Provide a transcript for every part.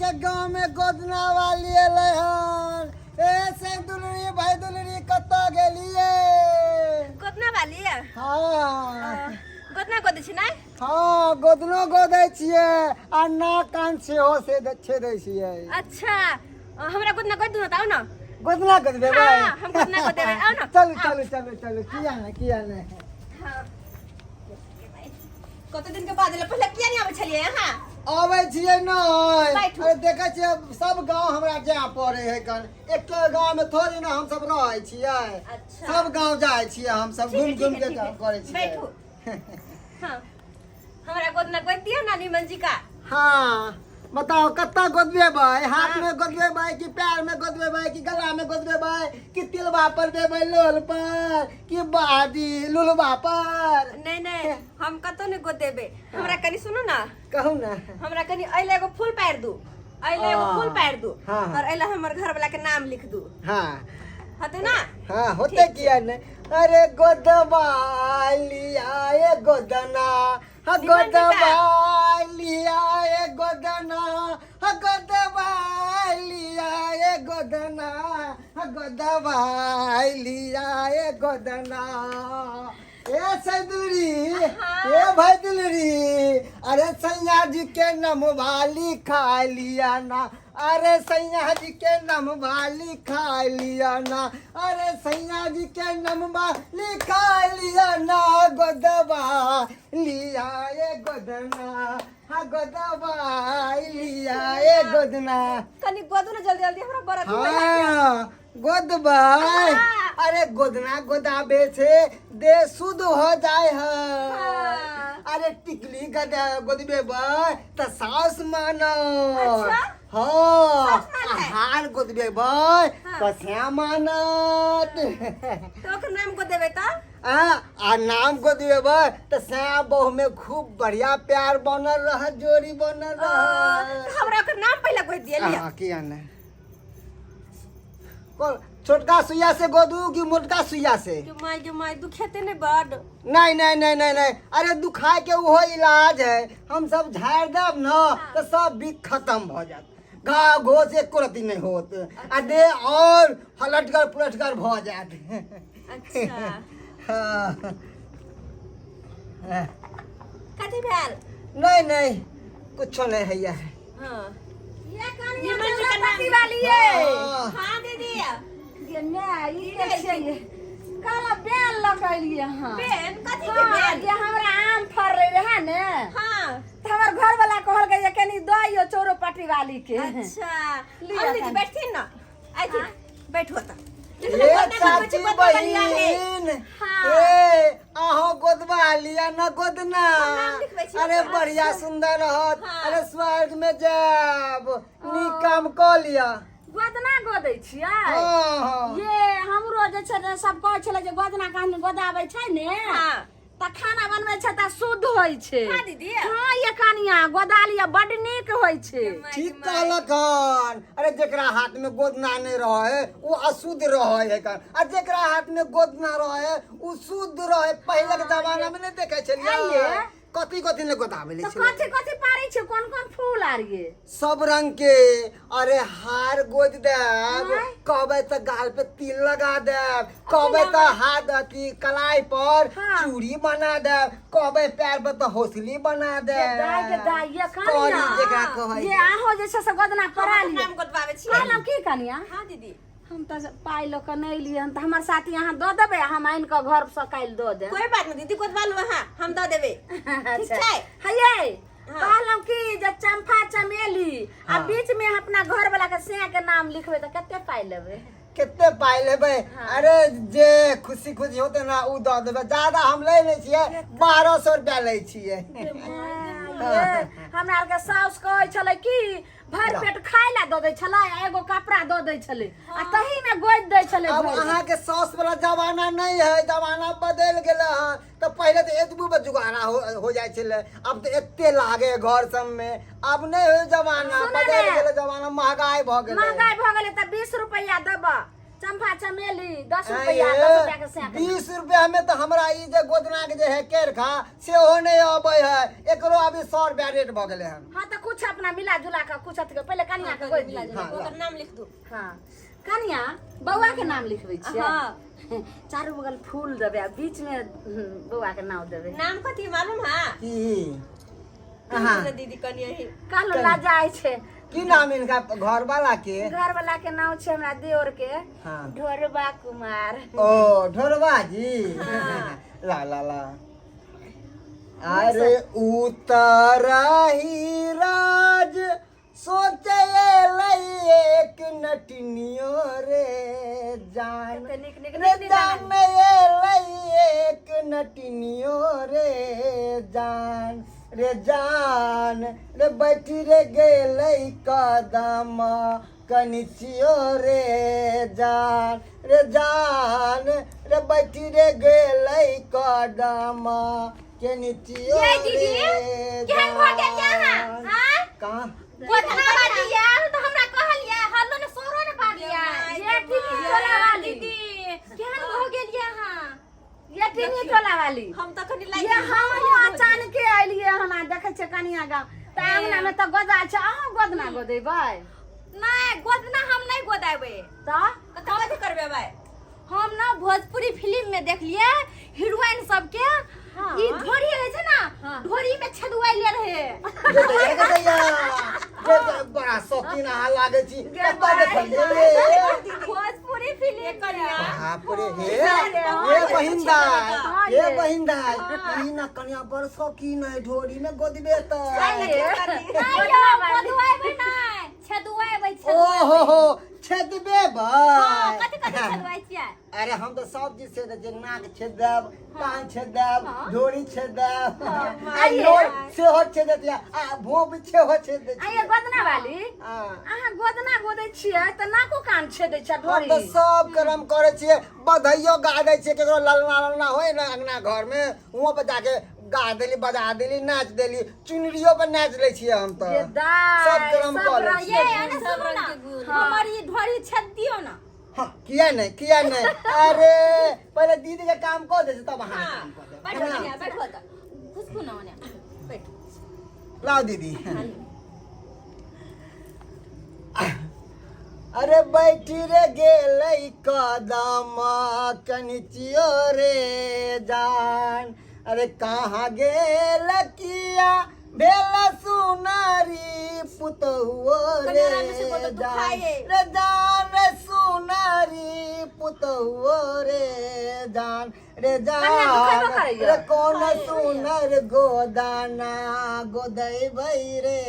अहाँके गाँव में गोदना वाली एलै हन। ए से दुलरी भाई दुलरी, कतऽ गेलियै? गोदना वाली? हाँ। गोदना गोदै छी नै? हाँ, गोदनो गोदै छियै आ नाक कान सेहो से छेदै छियै। अच्छा, हमरा गोदना गोद दू न त, आउ न। गोदना गोदबेबै? हाँ, हम गोदना गोदेबै, आउ न। चलू चलू चलू चलू, किया ने, किया ने। हाँ, कते दिन के बाद एलै। पहिले किया नहि आबै छलियै अहाँ? अबै छियै नहि। बैठू। अरे देखै छियै, सब गाँव हमरा जाय पड़े है कन, एक गाँव में थोड़ी ना हम सब रहै छियै। अच्छा। सब गाँव जाइ छियै हम सब, ठीक है, घूम घूम ठीक है, के ठीक है। काम करै छियै। बैठू। हाँ, हमरा गोदना गोद दियौ ना निमन जी का। हाँ, बताओ कत्ता गोदबेबै? हाथ में गोदबेबै कि पैर में गोदबेबै कि गला में गोदबेबै कि तिलबा पर देबै, लोल पर कि बादी लुलबा पर? नहीं नहीं, हम कतौ नहीं गोदेबै। हमरा कनी सुनू ना। कहू ना। हमरा कनी अइले एगो फूल पारि दू, अइले एगो फूल पारि दू। हाँ, हाँ। और अइले हमर घर वाला के नाम लिख दू। हाँ। होतै ना? हाँ, होते, किया नहीं। अरे गोदबा लिया ए गोदना, हाँ। निमन जी का। गोदबा लिया ए गोदना, हाँ, गोदबा लिया ए गोदना, हाँ, गोदबा लिया ए गोदना। ए सैदुरी, ए भाई दुलरी, अरे सैया जी के नमवा लिखा लिया ना, अरे सैया जी के नमवा लिखा लिया ना, अरे सैया जी के नमवा लिखा लिया ना। गोदवा लिया ए गोदना, हाँ, गोदवा लिया ए गोदना। कनी गोदू ना जल्दी जल्दी, हमरा बड़ा दुख होइया। हाँ, गोदबै। हाँ। अरे गोदना गोदाबे से देह शुद्ध हो जाए है। हाँ। अरे टिकली गोदबेबै त सास मानो। अच्छा? हाँ। सास मानतै? हार गोदबेबै त श्याम मानत। तऽ ओकर नाम गोदेबै तऽ? आ नाम गोदबेबै त श्याम बहु में खूब बढ़िया प्यार बनल रह, जोड़ी बनल रह। तऽ हमरा ओकर नाम पहिले गोद दिअ, लिअ। हाँ, किया नहीं। कौन छोटका सुइया से गोदू कि मोटका सुइया से? जो माय, जो माय, दुखेते ने बड। नहीं नहीं नहीं नहीं नहीं, अरे दुखाय के ओहो इलाज है। हम सब झाड़ देब न तो सब बिख खत्म हो जात, घाव घोस एको रत्ती नहीं होत आ देह और हलटगर पुलटगर भ जात। अच्छा। हाँ। कथी भेल? नहीं नहीं, कुछो नहीं हैया। हाँ। ये कनिया निमन जी का नाम पति वाली ये। हाँ। हाँ दीदी। ये ने ई के छियै? काला बेल लऽ के एलियै हँ। बेन? कथी के? हाँ, बेन? जे हमरा आम फड़लै रहै ने, हाँ, तऽ हमर घर वाला कहलकै जे कनी दऽ चौरो पटी वाली के। अच्छा। लिअ और दीदी कनी। बैठथिन ना, आइथिन, बैठो तऽ। ए चाची बहिन। हाँ। ए अहो, गोदवा लिया न गोदना। नाम लिखबै छी अरे ओकर। बढ़िया सुंदर रहत। हाँ। अरे स्वर्ग में जाब, नीक काम कऽ लिया। गोदना गोदै छियै? हाँ हाँ। ये हमरो जे छै ने, सब कहै छलै जे गोदना कहानी गोदाबै छै ने, हाँ, तऽ खाना बनबै छै तऽ शुद्ध होइ छै। हाँ दीदी। हाँ, ये कनिया गोदा लिअ, बड नीक होइ छै। ठीक कहलक हन। अरे जेकरा हाथ में गोदना नहीं रहे वो अशुद्ध रहे है कन, आ जेकरा हाथ में गोदना रहे वो शुद्ध रहे। पहले के जमाना में नहीं देखे छलियै? आइये। कथी कथी ने गोदाबै तऽ छलै। कथी कथी पारै छै? कोन कोन फूल आर ये? सब रंग के। अरे हार गोद देब, आँय? कहबै तऽ गाल पे तिल लगा देब, कहबै तऽ हाथ अथी कलाई पर चूड़ी बना देब, कहबै पैर पर तऽ हौसली बना ये दाय के देब। दाय, ये करी कनिया जेकरा कहै। ये अहाँ जे छै से गोदना पड़ा हम लिअ। नाम गोदबाबै छियै। कहलहुँ की कनिया? हाँ दीदी। हम तऽ पाइ लऽ कऽ नहि एलियै हन, तऽ हमर साथी अहाँ दऽ देबै, हम आनि कऽ घरसँ काल्हि दऽ देब। कोई बात नहीं दीदी, गोदवा लू अहाँ, हम दऽ देबै, ठीक अच्छा। छै? हे ये हाँ। कहलहुँ की जे चंपा चमेली आ बीच में अपना घर वाला के सैया के नाम लिखबै तऽ कते पाइ लेबै? कते पाइ लेबै? अरे जे खुशी खुशी होते ना उ दऽ देबै। ज्यादा हम लै नहि छियै, 1200 रुपया लै छियै। ये, हमरा आरके साउस कहै छलै कि भरि पेट खाय ला दऽ दै छलै आ एगो कपड़ा दऽ दै छलै आ तही में गोदि दै छलै अब भरि। अहाँके साउस वाला जमाना नहीं है, जमाना बदलि गेलै हन। तऽ पहिले तऽ एतबू में जुगाड़ा हो जाइ छलै, अब तऽ एते लागे घर सब में। अब नहीं हो जमाना। सुनू बदलि ने। गेलै जमाना, महगाई भऽ गेलै। महगाई भऽ गेलै तऽ 20 रुपैआ देबऽ। चंपा चमेली 10 रुपया 10 रुपया के सैकड़ा। 20 रुपया में तऽ हमरा ई जे गोदना के जे है केरखा सेहो नहि अबै है। एकरो अभी 100 रुपया रेट भऽ गेलै हन। हाँ, तऽ कुछ अपना मिला जुला के कुछ अथी के पहिले कनिया के गोद मिला दियौ। जुला हाँ, के ओकर नाम लिख दू। हाँ, कनिया, बौआ के नाम लिखबै छियै। हाँ। चारू बगल फूल देबै आ बीच में बौआ के नाम देबै। नाम कथी मालूम है? की अहाँ दीदी कनिया ही। कहलहुँ लजाइ छै। की नाम इनका घर वाला के? घर वाला के नाम छै हमरा देवर के ढोरबा कुमार। ओ ढोरबा जी, ला ला ला। अरे उतरही राज सोचे लई एक नटनियो रे जान। कते नीक नीक रे नीक नीक जान लई एक नटनियो रे जान, रे जान रे बैठी रे गेलै कदम कनिचियो रे जान, रे जान रे बैठी रे गेलै कदम कनिचियो ये दीदी, रे केहन भऽ गेल अहाँ? जान। आँय? कहाँ? गोदना बाजिया तऽ हमरा कहलियै, हल्लो ने सोरो ने पाड़लियै। ये टीनी टोला वाली। दीदी, केहन भऽ गेलियै अहाँ? ये टीनी टोला वाली। हम तऽ कनि ये हम अचानके एलियै हन आ देखै छियै कनिया गाँव तऽ अंगना मे तऽ गोदा छै। अहाँ गोदना गोदेबै? नहि, गोदना हम नहि गोदाबै। तऽ कथी करबै भाई? हम ना भोजपुरी फिल्म में देखलिए हीरोइन सबके ई ढोरी रहै छै ना, ढोरी में छदुआइले रहे। गे दैया, गे दैया, गे बड़ा शौकीन अहाँ लागै छी। कतऽ देखलियै रे? भोजपुरी फिल्म में। बाप रे, हे हे बहिन दाय, हे बहिन दाय, ई ना कनिया बड़ शौकीन है, ढोरी में गोदबे तऽ। नहीं यौ, गोदुआइबै नहि, छदुआइबै। ओ हो हो, छेदबे हाँ, भाई। कथी कथी छदुआइ छियै? अरे हम तऽ सब चीज छेद दै छियै। नाक छेद देब, कान छेद देब, ढोरी छेद देब आ नोर सेहो छेद दैत आ भोप सेहो छेद दै आ ये छियै। गोदना वाली, अहाँ गोदना गोदै छियै तऽ नाको कान छेदै छै हम ढोरी? तऽ सब कर्म करै छियै। बधैयो गा दै छियै। केकरो ललना ललना होय ने अंगना घर में, हुओं पर जाके गा देली, बजा देली, नाच देली। चुनरियो पर नाच लै छियै हम तऽ। ये दाइ, सब कर्म सब कऽ लै रंग छियै। ये आने सुनू ना, हमर ई ढोरी छेद दियौ ना। हाँ, किया नहीं, किया नहीं। अरे पहिले दीदी के काम कऽ दै छै तब अहाँ काम कऽ देब। बैठो कनिया, बैठो तऽ घुसकू ना ओने बैठो। लाओ दीदी। अरे बैठी रे गेलै कदम कनिचियो रे जान, अरे कहाँ गेल किया भेल सुनारी पुतहुओ रे कनि आराम से बोलो, जान, दुखाए। रे जान रे सुनारी पुतहुओ रे जान, रे कनिया दुखेबो जान करैया। रे कोन सुनर गोदाना गोदैबै रे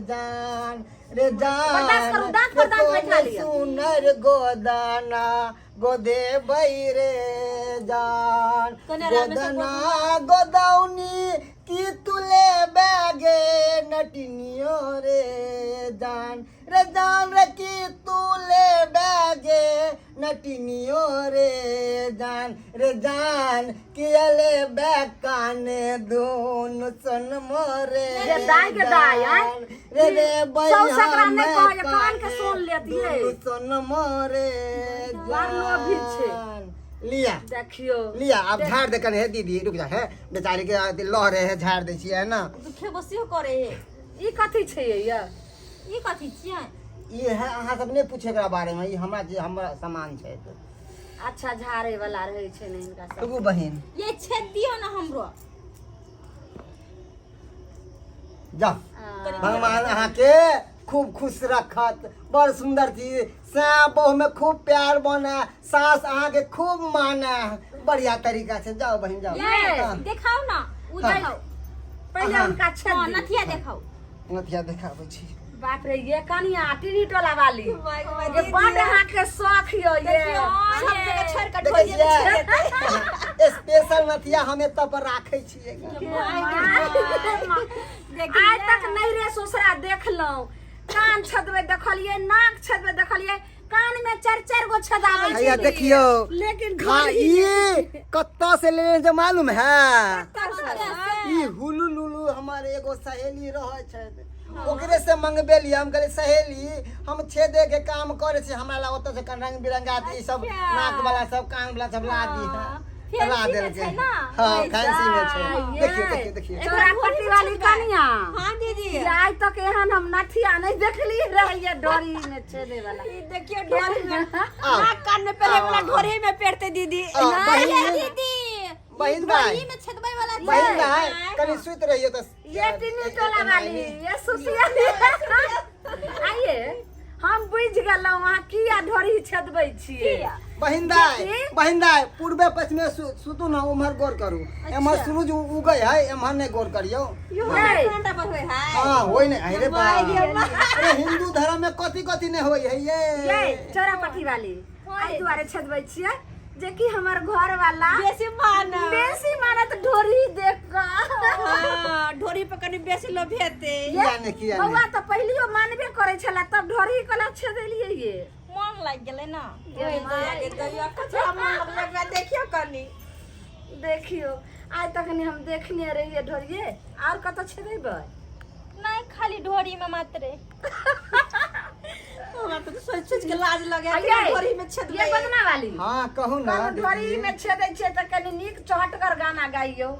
जान, रे जान बर्दाश्त करू, दाँत पर रे दाँत कोन बैठा लिअ। सुनर गोदाना गोदेबै रे जान, कनि आराम से। गोदना गोदौनी की तुले बैगे नटनियो रे जान, रे जान रे की तुले बैगे नटनियो रे जान, रे जान कियले बैग काने दोन सन मोरे रे दाइ के दाइ, आँय? जान, रे रे सौ सकरा नहि बैया कहैए, कान के सुन लेत ये। दुनू सन मोरे बड़ लोभी छै। जान। लिया। देखियौ। लिया, अब झाड़ दे कने। हे दीदी, रुक जा। है बेचारी के अथी लह रहे है, झाड़ दै छियै, है ना? दुखेबो सेहो करे हे। ई कथी छै ये? ई कथी छियै? ई है, अहाँ सब नहि पूछे एकरा बारे में। ई हमरा जे हमरा सामान छै। अच्छा, झाड़े वाला रहै छै ने हिनका सब। रुकू बहिन। ये छेद दियौ ना हमरो। जा, भगवान अहाँके खूब खुश रखत। बड़ सुंदर चीज सै बहु में खूब प्यार बने, सास अहाँके खूब माने। बढ़िया तरीका से जाओ बहिन, जाओ। ये देखाउ ना उ। देखाउ। पहिले हुनका छेद हाँ, दियौ। नथिया देखाउ। नथिया देखाबै छी। बाप रे, ये कनिया टीनी टोला वाली, ये बड अहाँके शौख यो ये। सब जगह छोड़ के देखै ढोलिए में छियै, स्पेशल नथिया हम एतऽ पर राखै छियै। आइ तक नहीं रे ससुरा देखलहुँ, कान छेदबै देखलियै, नाक छेदबै देखलियै। कान में चार चार गो छेदाबै हैया छलै। देखियौ लेकिन खा ढोरी ई कत्ता से लेने जे मालूम है कत्ता ई हुलू लुलू हमर एगो सहेली रहै छै ओकरे से मंगबेली। हम कहलियै सहेली हम छेदे के काम करे छी, हमरा ला ओतऽ से रंग बिरंगा ई सब नाक वाला सब कान वाला सब ला दी है। फैंसी ला में देलकै। छै ना? हाँ फैंसी में छै। ये। देखियौ देखियौ देखियौ। चोरापट्टी वाली कनिया। हाँ दीदी। ये आइ तक एहन हम नथिया नहीं देखली रहिए डोरी में छेदे वाला। ई देखियो ढोरी में आओ। नाक कान में पहले वाला ढोरी में पेरते दीदी। आ, बहिन दीदी बहिन दाई। ढोरी में छेदबै वाला छै। बहिन दाई कनि सुति रहियो तऽ ये टिन्नी टोला वाली ये सुसिया आइए हम बुझि गेलहुँ अहाँ किया ढोरी छेदबै छियै। बहिन दाई की? बहिन दाई पूर्वे पश्चिमे सुतू ना, उम्हर गौर करू। एम्हर सूरज उगै है, एम्हर नहि गौर करियौ। यो नहीं। हमरा पर होय है। हाँ होय नहि। अरे बा, अरे हिंदू धर्म में कथी कथी नहि होय है ये। ये चोरापट्टी वाली एहि दुआरे छेदबै छियै जे कि हमर घर वाला बेसी मान बेसी मानत ढोरी देख कऽ। हाँ, ढोरी पर कनी बेसी लोभेते। किया नहि किया बौआ नहि तऽ पहिलियो मानबे करै छला तब ढोरी कला छेदेलियै ये। मन लागि गेलै ना। ओहि दया के दया कछुआ मन लगलै एकरा देखियो कनी। देखियो आइ तक नहि हम देखने रहियै ढोरिये। आओर कतऽ छेदेबै? नहीं खाली ढोरी में मात्रे। हमरा तऽ सोच सोच के लाज लगे है आइए, ढोरी में छेदबै। ये बदना वाली। हाँ कहू ना। कहू ढोरी में छेदै छियै तऽ कनी नीक चहटगर गाना गाइयो।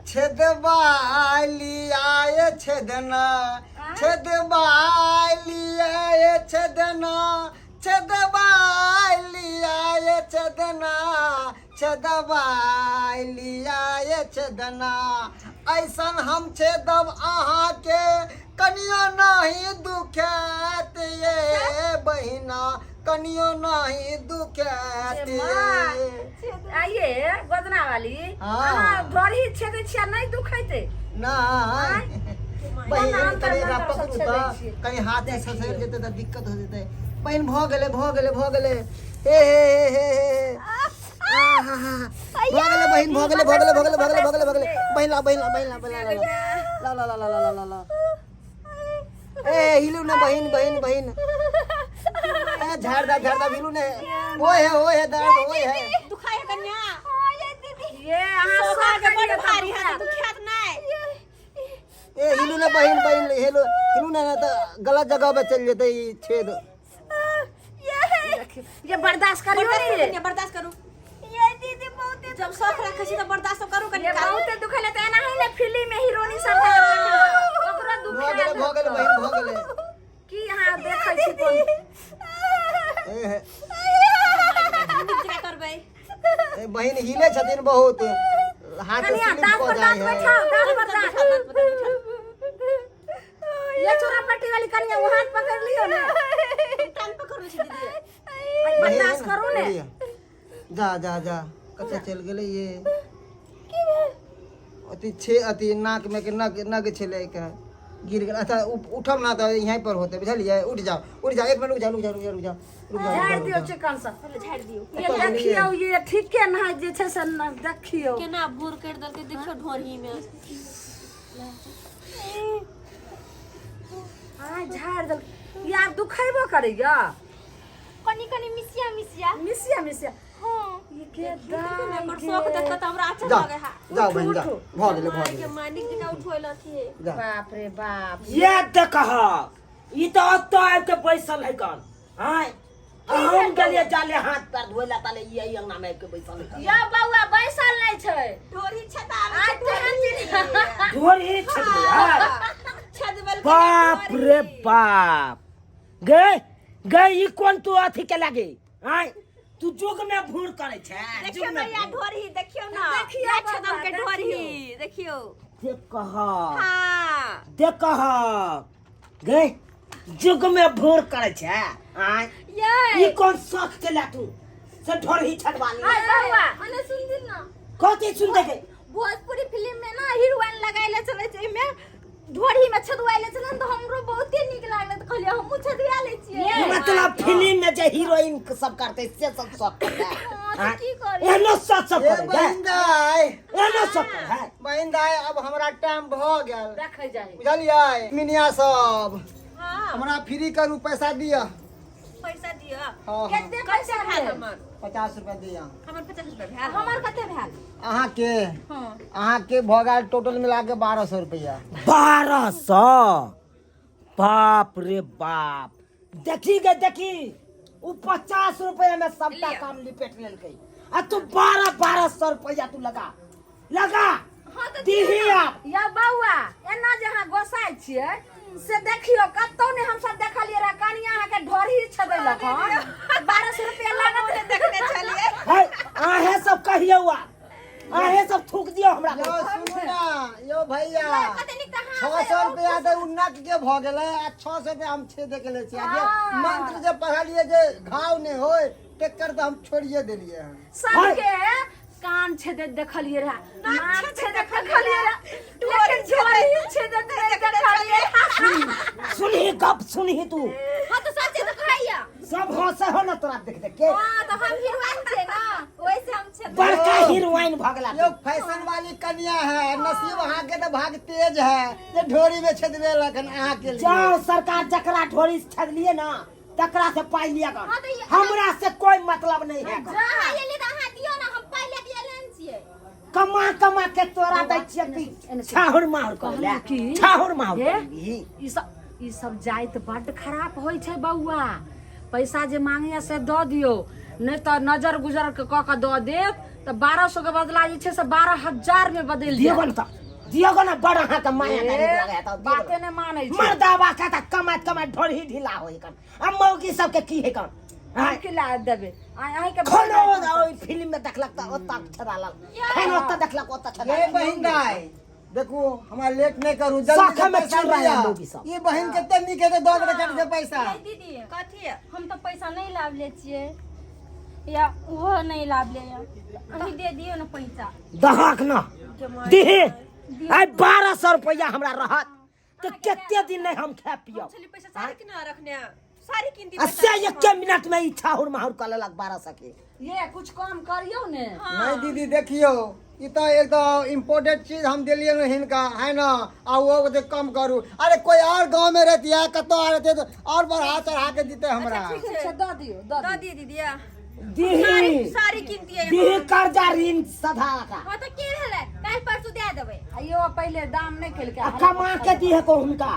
छेदवाली आए छेदना, छेदवाली आए छेदना, छेदवाली आए छेदना, छेदवाली आए छेदना, ऐसन हम छेदब अहाँके कनियो नहीं दुखैत ये बहिना, कनियो नहीं दुखैत ये। आइए गोदना वाली हाँ। अहाँ ढोरी छेदै छियै नहि दुखैते? नहीं बहिन नाम कनि एकरा तर पकड़ू सब तऽ छेदै छियै। कनि हाथ से ससरि जेतै तऽ दिक्कत हो जेतै। बहिन भऽ गेलै भऽ गेलै भऽ गेलै। हे हे हे हे हे आहा, भऽ गेलै बहिन भऽ गेलै भऽ गेलै भऽ गेलै भऽ गेलै भऽ गेलै भऽ गेलै बहिन ला बहिन ला बहिन ला बहिन ला ला ला ला ला ला ला ला। ए हिलू ने बहिन बहिन बहिन। ए झाड़ दा झाड़ दा हिलू ने। ओए है ओए है दर्द ओए है। दुखाय है कन्या। हां ये दीदी ये अहाँ सोखा के शौक बड़ करियौ तऽ भारी है दुखायत। दुखायत नहीं। ए हिलू ने बहिन बहिन हेलो हिलू ने ना तऽ गलत जगह पे चलि जेतै ई छेद। ये ये बर्दाश्त करियो बर्दाश्त करू ने। कन्या, बर्दाश्त करू। ये दीदी बहुत जब शौक रखे छी तऽ बर्दाश्त करू कनी। ये बहुते दुखैले तऽ एना है ने फिल्म में हीरोनी सब है ओकरो भऽ गेलै दुखायल। भऽ गेलै बहिन भऽ गेलै। की अहाँ देखै छी कोन? ए हे नीक जकाँ करबै। ए बहिन हिले छथिन बहुत हाथ से कनिया स्लिप दाँत कऽ पर जाइ दाँत है। बैठाओ दाँत पर दाँत। ये चोरा पट्टी वाली कनिया वो हाथ पकड़ लियो ने। टांग पकड़ने छी दीदी। बर्दाश्त करू ने। लिअ। जा जा जा कतऽ चलि गेलै ये अथी छे अथी नाक में के नग नग छलै के गिर गेल। अच्छा उठब ना तऽ यहीं पर होतै बुझलियै। उठ जाओ उठ जाओ एक मिनट रुक जाओ रुक जाओ रुक जाओ रुक जाओ रुक जाओ झाड़ि रुक दियौ जाओ। चिकन से। पहिले झाड़ि दियौ। ये देखियौ ये ठीके नहि जे छै से न देखियौ केना भूर करि देलकै देखियौ ढोरी में। आय झाड़ि देल यार दुखैबो करैया कनी कनी मिसिया मिसिया मिसिया मिसिया। हाँ ये के दाइ एकर शौक गे। देख कऽ तऽ हमरा अच्छा जा लगे है। जा उठू, बहिन जा उठू। भऽ गेलै भऽ माय के गेलै माय नीक जकाँ उठोल अथी। जा बाप रे बाप। ये देखह ई तऽ ओतऽ आबि के बैसल है कन आँय आ हम गेलियै जाले हाथ पैर धोए ला ताले ई एहि अंगना में आबि के बैसल है कन। यौ बौआ बैसल नहि छै। ढोरी छेदाबै आइ छै तेहन चीज ढोरी छेदबै आँय। छेदबेल बाप रे बाप गे गे ई कोन तू अथी के लागे आँय तू जुग में भूर करे छै जुग देखियौ में भैया भूर। ढोरी देखियौ ना। देखियौ या बाबा, छेदम के ढोरी देखियौ। देख कह हाँ देख कह गे जुग में भूर करे छै आँय ये ई कोन शौक के ला तू से ढोरही छड़वा ली। आय बौआ मने सुन दिन ना। कथी सुन दे भोजपुरी फिल्म में ना हीरोइन लगाइले चले छै एमे ढोरी में छदवाइले चले त हमरो बहुते नीक लागले त कहलियै हमहूँ छदवा लै छियै। मतलब फिल्म में जे हीरोइन सब करते से सब शौक करे हाँ, तऽ की करी? एहनो शौक सब ए करे बहिन दाई एहनो शौक करे है। बहिन दाई अब हमरा टाइम भऽ गेल देखै जाही बुझलियै। मिनिया सब हाँ हमरा फ्री करू पैसा दिअ। पैसा दिअ। हाँ, हाँ। कते पैसा भेल भेल? हमर? 50 रुपया दिअ। हमर 50 रुपया भेल। हमर कते भेल? अहाँके? हाँ। अहाँके भऽ गेल टोटल मिला के 1200 रुपया। 1200? बाप रे बाप! देखी गे, देखी, उ 50 रुपया में सबटा लिअ। काम लिपेट लेलकै आ तू 1200 रुपया तू लगा लगा हाँ, तऽ दीही आप। या बौआ, एना जे अहाँ गोसाइ छियै से देखियौ, कतौ ने हमसब देखलियै रह कनिया अहाँके ढोरही छेदैलक हन। 1200 रुपया लागत। ने देखने छलियै। है, अहें सब कहियौ आ अहें सब थूक दियौ हमरा। यौ, सुनू ना यौ भैया। कते नीक तऽ 600 रुपया तऽ उ नट के भऽ गेलै आ 600 रुपया हम छेदे के लै छियै। आ जे मंत्र जे पढ़लियै जे घाव नहि होय, तेकर तऽ हम छोड़िए देलियै हन। सबके कान छेदैत देखलियै रह, नाक छेदैत देखलियै रह, लेकिन ढोरही छेदैत नहि देखलियै। सुनही गप, सुनही तू। हाँ, तऽ सच्चे तऽ खाइया। सब हंसे हो ना तोरा देख देख के। हाँ, तऽ हम हीरोइन छियै ना, ओहिसे हम छेद। बड़का हीरोइन भऽ गेला। यो, फैशन वाली कन्या है, नसीब अहाँ के तऽ भाग तेज है जे ढोरी में छेदबे लखन अहाँ के लिए। जाओ सरकार, जकरा ढोरी से छेदलिए ना तकरा से पाई लिया कर। हाँ, तऽ हमरा से कोई मतलब नहीं है। अहाँ एलियै तऽ अहाँ दियौ ना, हम पाइ लए के एले छियै। कमा कमा के तोरा दै छियै कि छाहुर माहुर कर ले। की? छाहुर माहुर हे? कर लीही। ई सब जाति बड्ड खराब होइ छै बौआ। पैसा जे मांगैया से दऽ दियौ, नहि तऽ नजर गुजर के कऽ के दऽ देत तऽ 1200 के बदला जे छै से 12,000 में बदलि दियौ जायत। ने तऽ दियौ ने, बड़ अहाँके माया ए, गरीब लगे तऽ दियौ बाते ने। नहि मानै छै। मर्दाबा के तऽ कमाइत कमाइत ढोरही ढीला होय कन आ मौगी सबके की है कन? हम की ला देबै अहींके? खानो ओहि फिल्म में देखलक तऽ ओतऽ छेदा फेर ओतऽ देखलक, ओतऽ छेदा। ये बहिन दाई, देखू, हमरा लेट नहीं करू, जल्दी साखा से में पैसा चूर रहा है लिअ। मौगी सब। ई बहिन कते नीक है, दऽ देबै कट के पैसा। ये दीदी। कथी? हम तऽ पैसा नहि लाबले छियै या ओहो नहि लाबले या, अहीं दे दियौ ने पैसा। दहक न दीही। आइ 1200 रुपया हमरा रहत तऽ कते दिन नहि हम खाय पियब। छली पैसा साड़ी किना रखने, साड़ी किन दी। आ से एके मिनट में ई छाहुर माहुर कऽ लेलक 1200 के। ये कुछ कम करियौ ने। नहीं दीदी, देखियौ, ई तऽ एक तऽ इम्पोर्टेंट चीज हम देलियै ने हिनका, है ना? आ वो जे कम करू, अरे कोई और गांव में रहती है, कतौ और रहती तो और बढ़ा चढ़ा के दीते हमरा। ठीक छै, दऽ दियौ, दऽ दऽ दियौ। दिए दीदी। दीही। साड़ी किन दिए। दीही, कर्जा ऋण सधा का। हाँ, तऽ की भेलै? काल्हि परसू दए देबै। आइयो पहिले दाम नहि केलकै। आ कमा के दी को हुनका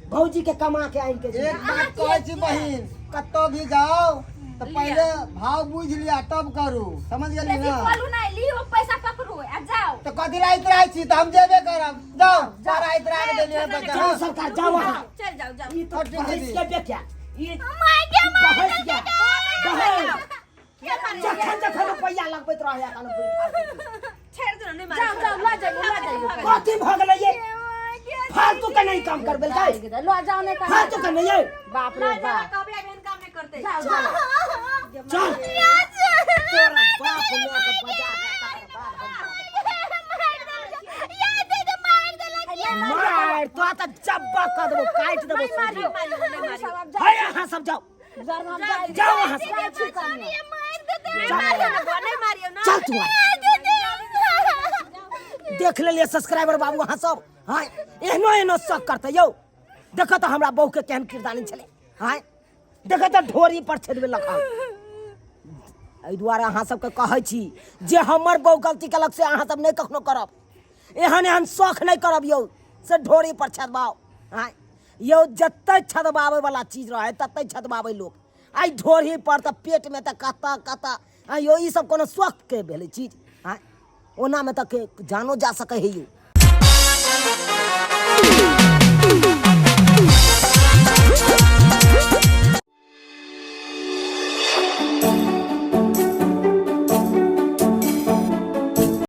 भौजी के, कमा के आनि के दी। एक बात कहै छी बहिन, कतौ भी जाओ तऽ पहिले भाव बुझि लिया तब करू, समझ गेली बेसी ना? बोलू नहि, लियौ पैसा, पकड़ू आ जाउ। तऽ कथी ला इतराइ छी? तऽ हम जेबे करब। जाउ, सारा इतरा के देलियै पैसा। जाओ सरकार, जाओ वहाँ। चल जाओ, जाओ। ई तो ठीक है बहस दीदी। के बेटा ई बहस के बहस, जखन जखन रुपैआ लगबैत रहै कन। छोड़ दो, नहीं मारे। जाउ जाउ, लऽ जाइयौ, लऽ जाइयौ। कथी भऽ गेलै ये? फालतू के नहीं काम करबे कै। लऽ जाउ ने कहाँ। फालतू के नहीं ये। बाप रे बाप! कभी एहन काम नहीं करते। जाउ जाउ। चल, तोरा बाप माय के बजा के तकर बाद हम मार तो तऽ जब्बा कऽ देबो, काटि देबो। मारियौ। नहीं सब आब जाउ। है, अहाँ सब जाओ। जर हम जाइ। जाओ वहाँ से। जाइ छी कनिया। नहीं मारियो ना। चल तू आ। देख लेलिए सब्सक्राइबर बाबू अहाँ सब। हाँ, एहनो एहनो शक करते यौ। देखो तऽ हमरा बहू के केहन किरदानी छलै। हाँ, देखो तऽ ढोरी पर छेदबे लखन। एहि दुआरे अहाँ सबके कहै छी जे हमर बहू गलती केलक से अहाँ सब नहि कखनो करब, एहन एहन शौख नहि करब यौ से ढोरी पर छेदबाउ। हाँ यौ, जते छदबाबै वाला चीज रहै तते छदबाबै लोक। आइ ढोरी पर तऽ पेटमे तऽ कतऽ कतऽ। हाँ यौ, ई सब कोनो शौख के भेलै चीज? हाँ, ओनामे तऽ के जानो जा सकै है यौ।